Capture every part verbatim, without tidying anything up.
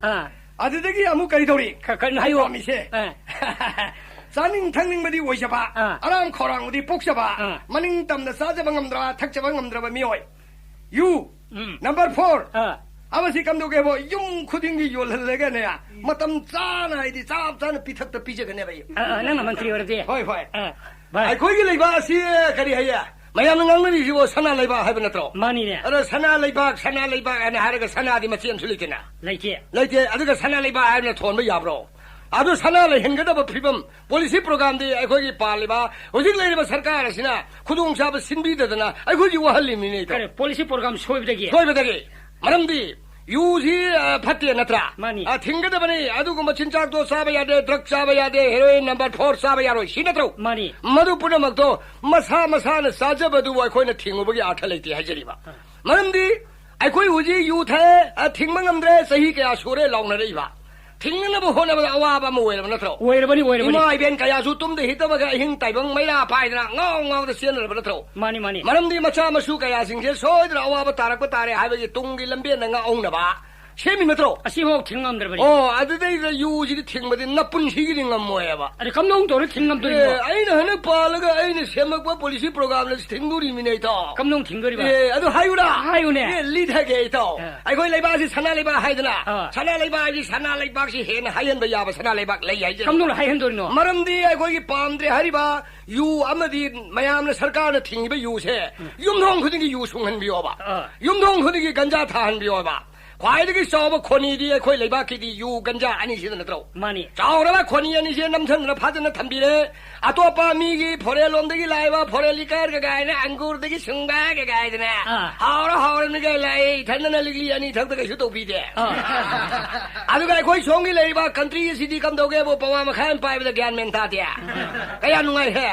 ꯑꯥ꯫ ꯑꯗꯨꯗꯒꯤ ꯑꯃꯨꯛ ꯀꯔꯤ ꯇꯧꯔꯤ? ꯈ-, ꯈ-, ꯑꯩ ꯍꯥꯏꯌꯨ꯫ ꯄꯥꯝꯃꯤꯁꯦ꯫ ꯑꯥ꯫ ꯆꯥꯅꯤꯡ ꯊꯛꯅꯤꯡꯕꯗꯤ ꯑꯣꯏꯖꯕ, ꯑꯥ꯫ ꯑꯔꯥꯝ ꯈꯧꯔꯥꯡꯕꯗꯤ ꯄꯣꯛꯆꯕ, ꯑꯥ꯫ ꯃꯅꯤꯡ ꯇꯝꯅ ꯆꯥꯖꯕ ꯉꯝꯗ꯭ꯔꯕ, ꯊꯛꯆꯕ ꯉꯝꯗ꯭ꯔꯕ ꯃꯤꯑꯣꯏ꯫ You. Um. Number four. Ah. ꯑꯃꯁꯤ ꯀꯝꯗꯧꯒꯦꯕꯣ? ꯌꯨꯝ ꯈꯨꯗꯤꯡꯒꯤ ꯌꯣꯜꯍꯜꯂꯒꯅꯦ, ꯃꯇꯝ ꯆꯥꯅ ꯍꯥꯏꯗꯤ ꯆꯞ ꯆꯥꯅ ꯄꯤꯊꯛꯇ ꯄꯤꯖꯒꯅꯦꯕ ꯑꯩ꯫ ꯑꯥ, ꯑꯥ, ꯅꯪꯅ ꯃꯟꯇ꯭ꯔꯤ ꯑꯣꯏꯔꯗꯤ? ꯍꯣꯏ, ꯍꯣꯏ꯫ ꯑꯥ, ꯚꯥꯏ꯫ ꯑꯩꯈꯣꯏꯒꯤ ꯂꯩꯕꯥꯛ ꯑꯁꯤ ꯀꯔꯤ ꯍꯥꯏꯌꯦ? ꯃꯌꯥꯝꯅ ꯉꯥꯡꯅꯔꯤꯁꯤꯕꯨ ꯁꯅꯥ ꯂꯩꯕꯥꯛ ꯍꯥꯏꯕ ꯅꯠꯇ꯭ꯔꯣ? ꯃꯥꯅꯤꯅꯦ꯫ ꯑꯗꯣ ꯁꯅꯥ ꯂꯩꯕꯥꯛ, ꯁꯅꯥ ꯂꯩꯕꯥꯛ ꯍꯥꯏꯅ ꯍꯥꯏꯔꯒ ꯁꯅꯥꯗꯤ ꯃꯆꯦ ꯑꯃꯁꯨ ꯂꯩꯇꯦꯅ꯫ ꯂꯩꯇꯦ꯫ ꯂꯩꯇꯦ꯫ ꯑꯗꯨꯒ ꯁꯅꯥ ꯂꯩꯕꯥꯛ ꯍꯥꯏꯅ ꯊꯣꯟꯕ ꯌꯥꯕ꯭ꯔꯣ? ꯑꯗꯨ ꯁꯅꯥ ꯂꯩꯍꯟꯒꯗꯕ ꯐꯤꯕꯝ, ꯄꯣꯂꯤꯁꯤ ꯄ꯭ꯔꯣꯒ꯭ꯔꯥꯝꯗꯤ ꯑꯩꯈꯣꯏꯒꯤ ꯄꯥꯜꯂꯤꯕ ꯍꯧꯖꯤꯛ ꯂꯩꯔꯤꯕ ꯁꯔꯀꯥꯔ ꯑꯁꯤꯅ ꯈꯨꯗꯣꯡꯆꯥꯕ ꯁꯤꯟꯕꯤꯗꯗꯅ ꯑꯩꯈꯣꯏꯒꯤ ꯋꯥꯍꯜꯂꯤꯕꯅꯤꯅꯦ ꯏꯇꯥꯎ꯫ ꯀꯔꯤ, ꯄꯣꯂꯤꯁꯤ ꯄ꯭ꯔꯣꯒ꯭ꯔꯥꯝ ꯁꯣꯏꯕꯗꯒꯤ? ꯁꯣꯏꯕꯗꯒꯤ꯫ ꯃꯔꯝꯗꯤ ꯌꯨꯁꯤ, ꯑ, ꯐꯠꯇꯦ ꯅꯠꯇ꯭ꯔꯥ? ꯃꯥꯅꯤ꯫ ꯑ, ꯊꯤꯡꯒꯗꯕꯅꯤ꯫ ꯑꯗꯨꯒꯨꯝꯕ ꯆꯤꯟꯖꯥꯛꯇꯣ ꯆꯥꯕ ꯌꯥꯗꯦ, ꯗ꯭ꯔꯒ ꯆꯥꯕ ꯌꯥꯗꯦ, ꯍꯦꯔꯣꯏꯟ ꯅꯝꯕꯔ ꯐꯣꯔ ꯆꯥꯕ ꯌꯥꯔꯣꯏ, ꯁꯤ ꯅꯠꯇ꯭ꯔꯣ? ꯃꯥꯅꯤ꯫ ꯃꯗꯨ ꯄꯨꯝꯅꯃꯛꯇꯣ ꯃꯁꯥ ꯃꯁꯥꯅ ꯆꯥꯖꯕꯗꯨꯕꯨ ꯑꯩꯈꯣꯏꯅ ꯊꯤꯡꯉꯨꯕꯒꯤ ꯑꯥꯔꯊ ꯂꯩꯇꯦ ꯍꯥꯏꯖꯔꯤꯕ꯫ ꯑ꯫ ꯃꯔꯝꯗꯤ ꯑꯩꯈꯣꯏ ꯍꯧꯖꯤꯛ ꯌꯨ ꯊꯛꯑꯦ, ꯑ, ꯊꯤꯡꯕ ꯉꯝꯗ꯭ꯔꯦ, ꯆꯍꯤ ꯀꯌꯥ ꯁꯨꯔꯦ ꯂꯥꯎꯅꯔꯛꯏꯕ꯫ ꯊꯤꯡꯅꯅꯕ ꯍꯣꯠꯅꯕꯗ ꯑꯋꯥꯕ ꯑꯃ ꯑꯣꯏꯔꯕ ꯅꯠꯇ꯭ꯔꯣ? ꯑꯣꯏꯔꯕꯅꯤ, ꯑꯣꯏꯔꯕꯅꯤ꯫ ꯏꯃꯥ ꯏꯕꯦꯟ ꯀꯌꯥꯁꯨ ꯇꯨꯝꯗ ꯍꯤꯞꯇꯕꯒ ꯑꯍꯤꯡ ꯇꯥꯏꯕꯪ ꯃꯩꯔꯥ ꯄꯥꯏꯗꯅ ꯉꯥꯎ ꯉꯥꯎꯗ ꯆꯦꯟꯅꯔꯕ ꯅꯠꯇ꯭ꯔꯣ? ꯃꯥꯅꯤ, ꯃꯥꯅꯤ꯫ ꯃꯔꯝꯗꯤ ꯃꯆꯥ ꯃꯁꯨ ꯀꯌꯥꯁꯤꯡꯁꯦ ꯁꯣꯏꯗꯅ ꯑꯋꯥꯕ ꯇꯥꯔꯛꯄ ꯇꯥꯔꯦ ꯍꯥꯏꯕꯒꯤ ꯇꯨꯡꯒꯤ ꯂꯝꯕꯦꯟꯗ ꯉꯥꯛꯍꯧꯅꯕ ꯁꯦꯝꯃꯤ ꯅꯠꯇ꯭ꯔꯣ? ꯑꯁꯤꯐꯥꯎ ꯊꯤꯡ ꯉꯝꯗ꯭ꯔꯕꯅꯤ꯫ ꯑꯣ, ꯑꯗꯨꯗꯩꯗ ꯌꯨꯁꯤꯗꯤ ꯊꯤꯡꯕꯗꯤ ꯅꯄꯨꯟꯁꯤꯒꯤꯗꯤ ꯉꯝꯃꯣꯏꯕ꯫ ꯑꯗ ꯀꯝꯗꯧ ꯇꯧꯔ ꯊꯤꯡ ꯉꯝꯗꯣꯏꯅꯣ? ꯑꯦ, ꯑꯩꯅ ꯍꯟꯗꯛ ꯄꯥꯜꯂꯒ ꯑꯩꯅ ꯁꯦꯝꯃꯛꯄ ꯄꯣꯂꯤꯁꯤ ꯄ꯭ꯔꯣꯒ꯭ꯔꯥꯝꯅ ꯊꯤꯡꯗꯣꯔꯤꯃꯤꯅꯦ, ꯏꯇꯥꯎ꯫ ꯀꯝꯗꯧ ꯊꯤꯡꯗꯣꯔꯤꯕ? ꯑꯦ, ꯑꯗꯨ ꯍꯥꯏꯌꯨꯔꯥ? ꯍꯥꯏꯌꯨꯅꯦ꯫ ꯑꯦ, ꯂꯤꯊꯒꯦ, ꯏꯇꯥꯎ꯫ ꯑ꯫ ꯑꯩꯈꯣꯏ ꯂꯩꯕꯥꯛꯁꯤ ꯁꯅꯥ ꯂꯩꯕꯥꯛ ꯍꯥꯏꯗꯅ, ꯑ꯫ ꯁꯅꯥ ꯂꯩꯕꯥꯛ ꯍꯥꯏꯁꯤ ꯁꯅꯥ ꯂꯩꯕꯥꯛꯁꯤ ꯍꯦꯟꯅ ꯍꯥꯏꯍꯟꯕ ꯌꯥꯕ ꯁꯅꯥ ꯂꯩꯕꯥꯛ ꯂꯩ ꯍꯥꯏꯖꯔꯤ꯫ ꯀꯝꯗꯧꯅ ꯍꯥꯏꯍꯟꯗꯣꯔꯤꯅꯣ? ꯃꯔꯝꯗꯤ ꯑꯩꯈꯣꯏꯒꯤ ꯄꯥꯝꯗ꯭ꯔꯦ ꯍꯥꯏꯔꯤꯕ ꯌꯨ ꯑꯃꯗꯤ ꯃꯌꯥꯝꯅ ꯁꯔꯀꯥꯔꯅ ꯊꯤꯡꯉꯤꯕ ꯌꯨꯁꯦ ꯎꯝ꯫ ꯌꯨꯝꯊꯣꯡ ꯈꯨꯗꯤꯡꯒꯤ ꯌꯨ ꯁꯨꯡꯍꯟꯕꯤꯌꯣꯕ꯫ ꯑ꯫ ꯌꯨꯝꯊꯣꯡ ꯈꯨꯗꯤꯡꯒꯤ ꯒꯟꯖꯥ ꯊꯥꯍꯟꯕꯤꯌꯣꯕ꯫ ꯈ꯭ꯋꯥꯏꯗꯒꯤ ꯆꯥꯎꯕ ꯈꯣꯅꯤꯗꯤ ꯑꯩꯈꯣꯏ ꯂꯩꯕꯥꯛꯀꯤꯗꯤ ꯌꯨ ꯒꯟꯖꯥ ꯑꯅꯤꯁꯤꯗ ꯅꯠꯇ꯭ꯔꯣ? ꯃꯥꯅꯤ꯫ ꯆꯥꯎꯔꯕ ꯈꯣꯅꯤ ꯑꯅꯤꯁꯦ ꯅꯝꯊꯟꯗꯅ ꯐꯖꯅ ꯊꯝꯕꯤꯔꯦ꯫ ꯑꯇꯣꯞꯄ ꯃꯤꯒꯤ ꯐꯣꯔꯦꯟ ꯂꯣꯝꯗꯒꯤ ꯂꯥꯛꯏꯕ ꯐꯣꯔꯦꯟ ꯂꯤꯀꯔꯒ ꯀꯥꯏꯅ ꯑꯪꯒꯨꯔꯗꯒꯤ ꯁꯨꯡꯕꯒ ꯀꯥꯏꯗꯅ ꯑꯥ꯫ ꯍꯥꯎꯔ ꯍꯥꯎꯔꯅꯤꯒ ꯂꯥꯛꯏ, ꯏꯊꯟꯗꯅ ꯂꯤꯛꯂꯤ ꯑꯅꯤ ꯊꯛꯇ ꯀꯩꯁꯨ ꯇꯧꯕꯤꯗꯦ꯫ ꯑꯥ꯫ ꯑꯗꯨꯒ ꯑꯩꯈꯣꯏ ꯁꯣꯝꯒꯤ ꯂꯩꯔꯤꯕ ꯀꯟꯇ꯭ꯔꯤ ꯑꯁꯤꯗꯤ ꯀꯝꯗꯧꯒꯦꯕꯨ ꯄꯋꯥ ꯃꯈꯥꯏ ꯑꯃ ꯄꯥꯏꯕꯗ ꯒ꯭ꯌꯥꯟ ꯃꯦꯟ ꯇꯥꯗꯦ꯫ ꯀꯌꯥ ꯅꯨꯡꯉꯥꯏꯍꯦ꯫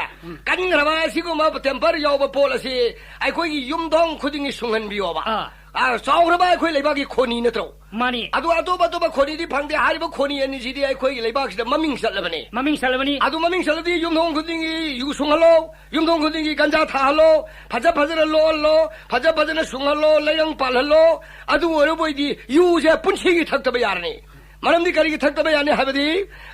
ꯀꯟꯈ꯭ꯔꯕ ꯑꯁꯤꯒꯨꯝꯕ ꯇꯦꯝꯄꯔ ꯌꯥꯎꯕ ꯄꯣꯠ ꯑꯁꯤ ꯑꯩꯈꯣꯏꯒꯤ ꯌꯨꯝꯊꯣꯡ ꯈꯨꯗꯤꯡꯒꯤ ꯁꯨꯡꯍꯟꯕꯤꯌꯣꯕ꯫ ꯑꯥ꯫ ꯑꯥ, ꯆꯥꯎꯈ꯭ꯔꯕ ꯑꯩꯈꯣꯏ ꯂꯩꯕꯥꯛꯀꯤ ꯈꯣꯅꯤ ꯅꯠꯇ꯭ꯔꯣ? ꯃꯥꯅꯤ꯫ ꯑꯗꯨ ꯑꯇꯣꯞ ꯑꯇꯣꯞꯄ ꯈꯣꯅꯤꯗꯤ ꯐꯪꯗꯦ꯫ ꯍꯥꯏꯔꯤꯕ ꯈꯣꯅꯤ ꯑꯅꯤꯁꯤꯗꯤ ꯑꯩꯈꯣꯏꯒꯤ ꯂꯩꯕꯥꯛꯁꯤꯗ ꯃꯃꯤꯡ ꯆꯠꯂꯕꯅꯤ꯫ ꯃꯃꯤꯡ ꯆꯠꯂꯕꯅꯤ꯫ ꯑꯗꯨ ꯃꯃꯤꯡ ꯆꯠꯂꯗꯤ ꯌꯨꯝꯊꯣꯡ ꯈꯨꯗꯤꯡꯒꯤ ꯌꯨ ꯁꯨꯡꯍꯜꯂꯣ, ꯌꯨꯝꯊꯣꯡ ꯈꯨꯗꯤꯡꯒꯤ ꯒꯟꯖꯥ ꯊꯥꯍꯜꯂꯣ, ꯐꯖ ꯐꯖꯅ ꯂꯣꯜꯂꯣ, ꯐꯖ ꯐꯖꯅ ꯁꯨꯡꯍꯜꯂꯣ, ꯂꯩꯔꯪ ꯄꯥꯜꯍꯜꯂꯣ꯫ ꯑꯗꯨ ꯑꯣꯏꯔꯕꯣꯏꯗꯤ ꯌꯨꯁꯦ ꯄꯨꯟꯁꯤꯒꯤ ꯊꯛꯇꯕ ꯌꯥꯔꯅꯤ꯫ ꯃꯔꯝꯗꯤ ꯀꯔꯤꯒꯤ ꯊꯛꯇꯕ ꯌꯥꯅꯤ ꯍꯥꯏꯕꯗꯤ,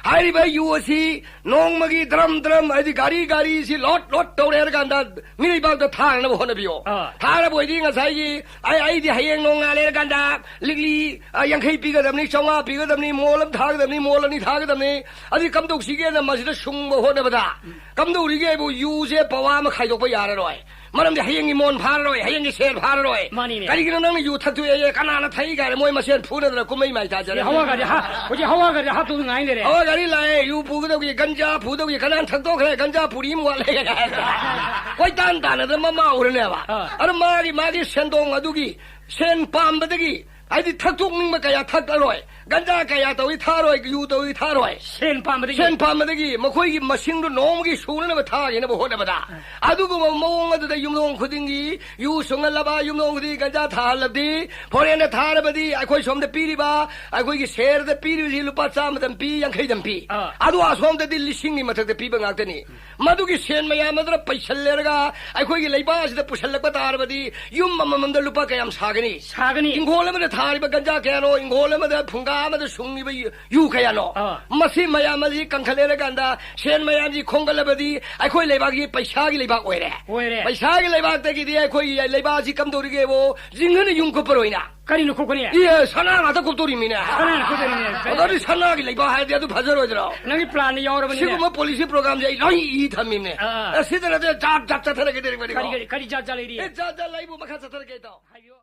ꯍꯥꯏꯔꯤꯕ ꯌꯨ ꯑꯁꯤ ꯅꯣꯡꯃꯒꯤ ꯗ꯭ꯔꯝ ꯗ꯭ꯔꯝ, ꯍꯥꯏꯗꯤ ꯒꯥꯔꯤ ꯒꯥꯔꯤꯁꯤ ꯂꯣꯠ ꯂꯣꯠ ꯇꯧꯔꯦ ꯍꯥꯏꯔ ꯀꯥꯟꯗ ꯃꯤꯔꯩꯕꯥꯛꯇ ꯊꯥꯅꯅꯕ ꯍꯣꯠꯅꯕꯤꯌꯣ꯫ ꯑꯥ꯫ ꯊꯥꯔꯕ ꯑꯣꯏꯗꯤ ꯉꯁꯥꯏꯒꯤ ꯑꯩ, ꯑꯩꯗꯤ ꯍꯌꯦꯡ ꯅꯣꯡꯉꯥꯜꯂꯦ ꯍꯥꯏꯔ ꯀꯥꯟꯗ ꯂꯤꯛꯂꯤ, ꯑ, ꯌꯥꯡꯈꯩ ꯄꯤꯒꯗꯕꯅꯤ, ꯆꯥꯝꯃꯉꯥ ꯄꯤꯒꯗꯕꯅꯤ, ꯃꯣꯜ ꯑꯃ ꯊꯥꯒꯗꯕꯅꯤ, ꯃꯣꯜ ꯑꯅꯤ ꯊꯥꯒꯗꯕꯅꯤ꯫ ꯑꯗꯨꯗꯤ ꯀꯝꯗꯧꯁꯤꯒꯦꯅ ꯃꯁꯤꯗ ꯁꯨꯡꯕ ꯍꯣꯠꯅꯕꯗ ꯀꯝꯗꯧꯔꯤꯒꯦ ꯍꯥꯏꯕꯨ ꯌꯨꯁꯦ ꯄꯋꯥ ꯑꯃ ꯈꯥꯏꯗꯣꯛꯄ ꯌꯥꯔꯔꯣꯏ꯫ ꯃꯔꯝꯗꯤ ꯍꯌꯦꯡꯒꯤ ꯃꯣꯟ ꯐꯥꯔꯔꯣꯏ, ꯍꯌꯦꯡꯒꯤ ꯁꯦꯜ ꯐꯥꯔꯔꯣꯏ꯫ ꯃꯥꯅꯤꯅꯦ꯫ ꯀꯔꯤꯒꯤꯅꯣ ꯅꯪꯅ ꯌꯨ ꯊꯛꯇꯣꯛꯑꯦ, ꯀꯅꯥꯅ ꯊꯛꯏ ꯀꯥꯏꯅ ꯃꯣꯏ ꯃꯁꯦꯟ ꯐꯨꯅꯗꯅ ꯀꯨꯝꯍꯩ ꯃꯥꯏ ꯇꯥꯖꯔꯦ꯫ ꯍꯧꯖꯤꯛ ꯍꯋꯥꯒꯗꯤ ꯍꯥ-, ꯍꯧꯖꯤꯛ ꯍꯋꯥꯒꯗꯤ ꯍꯥꯞꯇꯧꯗ ꯉꯥꯏ ꯂꯩꯔꯦ꯫ ꯍꯋꯥ ꯒꯥꯔꯤ ꯂꯥꯛꯑꯦ, ꯌꯨ ꯄꯨꯒꯗꯧꯒꯤ, ꯒꯟꯖꯥ ꯄꯨꯗꯧꯒꯤ, ꯀꯅꯥꯅ ꯊꯛꯇꯣꯛꯈ꯭ꯔꯦ, ꯒꯟꯖꯥ ꯄꯨꯔꯤ ꯑꯃ ꯋꯥꯠꯂꯦ꯫ ꯀꯣꯏ ꯇꯥꯟ ꯇꯥꯟꯅꯗꯅ ꯃꯃꯥ ꯎꯔꯅꯦꯕ꯫ ꯑꯥ꯫ ꯑꯗꯨ ꯃꯥꯒꯤ, ꯃꯥꯒꯤ ꯁꯦꯟꯗꯣꯡ ꯑꯗꯨꯒꯤ ꯁꯦꯟ ꯄꯥꯝꯕꯗꯒꯤ, ꯍꯥꯏꯗꯤ ꯊꯛꯇꯣꯛꯅꯤꯡꯕ ꯀꯌꯥ ꯊꯛꯑꯔꯣꯏ, ꯒꯟꯖꯥ ꯀꯌꯥ ꯇꯧꯏ ꯊꯥꯔꯣꯏ, ꯌꯨ ꯇꯧꯏ ꯊꯥꯔꯣꯏ꯫ ꯁꯦꯟ ꯄꯥꯝꯕꯗꯒꯤ꯫ ꯁꯦꯟ ꯄꯥꯝꯕꯗꯒꯤ ꯃꯈꯣꯏꯒꯤ ꯃꯁꯤꯡꯗꯨ ꯅꯣꯡꯃꯒꯤ ꯁꯨꯅꯅꯕ ꯊꯥꯈꯤꯅꯕ ꯍꯣꯠꯅꯕꯗ, ꯑꯗꯨꯒꯨꯝꯕ ꯃꯑꯣꯡ ꯑꯗꯨꯗ ꯌꯨꯝꯊꯣꯡ ꯈꯨꯗꯤꯡꯒꯤ ꯌꯨ ꯁꯨꯡꯍꯜꯂꯕ, ꯌꯨꯝꯊꯣꯡ ꯈꯨꯗꯤꯡꯒꯤ ꯒꯟꯖꯥ ꯊꯥꯍꯜꯂꯕꯗꯤ, ꯐꯣꯔꯦꯟꯗ ꯊꯥꯔꯕꯗꯤ ꯑꯩꯈꯣꯏ ꯁꯣꯝꯗ ꯄꯤꯔꯤꯕ, ꯑꯩꯈꯣꯏꯒꯤ ꯁꯦꯔꯗ ꯄꯤꯔꯤꯕꯁꯤ ꯂꯨꯄꯥ ꯆꯥꯝꯃꯗꯪ ꯄꯤ, ꯌꯥꯡꯈꯩꯗꯪ ꯄꯤ꯫ ꯑꯥ꯫ ꯑꯗꯨ ꯑꯁꯣꯝꯗꯗꯤ ꯂꯤꯁꯤꯡꯒꯤ ꯃꯊꯛꯇ ꯄꯤꯕ ꯉꯥꯛꯇꯅꯤ꯫ ꯃꯗꯨꯒꯤ ꯁꯦꯟ ꯃꯌꯥꯝ ꯑꯗꯨꯅ ꯄꯩꯁꯜꯂꯦꯔꯒ ꯑꯩꯈꯣꯏꯒꯤ ꯂꯩꯕꯥꯛ ꯑꯁꯤꯗ ꯄꯨꯁꯜꯂꯛꯄ ꯇꯥꯔꯕꯗꯤ ꯌꯨꯝ ꯑꯃꯃꯝꯗ ꯂꯨꯄꯥ ꯀꯌꯥꯝ ꯁꯥꯒꯅꯤ? ꯁꯥꯒꯅꯤ꯫ ꯏꯪꯈꯣꯜ ꯑꯃꯗ ꯊꯥꯔꯤꯕ ꯒꯟꯖꯥ ꯀꯌꯥꯅꯣ? ꯏꯪꯈꯣꯜ ꯑꯃꯗ ꯐꯨꯡꯒꯥ ꯑꯃꯗ ꯁꯨꯡꯉꯤꯕ ꯌꯨ, ꯌꯨ ꯀꯌꯥꯅꯣ? ꯑꯥ꯫ ꯃꯁꯤ ꯃꯌꯥꯝ ꯑꯁꯤ ꯀꯟꯈꯠꯂꯦꯔꯀꯥꯟꯗ ꯁꯦꯟ ꯃꯌꯥꯝꯁꯤ ꯈꯣꯝꯒꯠꯂꯕꯗꯤ ꯑꯩꯈꯣꯏ ꯂꯩꯕꯥꯛꯁꯤ ꯄꯩꯁꯥꯒꯤ ꯂꯩꯕꯥꯛ ꯑꯣꯏꯔꯦ꯫ ꯑꯣꯏꯔꯦ꯫ ꯄꯩꯁꯥꯒꯤ ꯂꯩꯕꯥꯛꯇꯒꯤꯗꯤ ꯑꯩꯈꯣꯏꯒꯤ ꯂꯩꯕꯥꯛ ꯑꯁꯤ ꯀꯝꯗꯧꯔꯤꯒꯦꯕꯣ? ꯖꯤꯡꯒꯅ ꯌꯨꯝ ꯀꯨꯞꯄꯔꯣꯏꯅ꯫ ꯀꯔꯤꯅꯣ ꯀꯨꯞꯀꯅꯤ? ꯏꯌꯦ, ꯁꯅꯥ ꯉꯥꯛꯇ ꯀꯨꯞꯇꯣꯔꯤꯃꯤꯅꯦ꯫ ꯁꯅꯥꯅ ꯀꯨꯞꯇꯣꯔꯤꯃꯤꯅꯦ꯫ ꯑꯗꯨꯗꯤ ꯁꯅꯥꯒꯤ ꯂꯩꯕꯥꯛ ꯍꯥꯏꯔꯗꯤ ꯑꯗꯨ ꯐꯖꯔꯣꯏꯗ꯭ꯔꯣ? ꯅꯪꯒꯤ ꯄ꯭ꯂꯥꯟꯗ ꯌꯥꯎꯔꯕꯅꯤꯅꯦ꯫ ꯁꯤꯒꯨꯝꯕ ꯄꯣꯂꯤꯁꯤ ꯄ꯭ꯔꯣꯒ꯭ꯔꯥꯝꯁꯦ ꯑꯩ ꯂꯣꯏ ꯏ ꯊꯝꯃꯤꯕꯅꯦ꯫ ꯑꯥ꯫ ꯑꯦ, ꯁꯤꯗ ꯅꯠꯇꯦ, ꯖꯥꯠ ꯖꯥꯠ ꯆꯠꯊꯔꯒꯦ ꯇꯧꯔꯤꯕꯅꯤ꯫ ꯀꯔꯤ, ꯀꯔꯤ, ꯀꯔꯤ ꯖꯥꯠ ꯖꯥꯠ ꯂꯩꯔꯤ? ꯑꯦ, ꯖꯥꯠ ꯖꯥꯠ ꯂꯩꯕꯨ ꯃꯈꯥ ꯆꯠꯊꯔꯒꯦ ꯇꯧ꯫ ꯍꯥꯏꯕꯤꯌꯨ꯫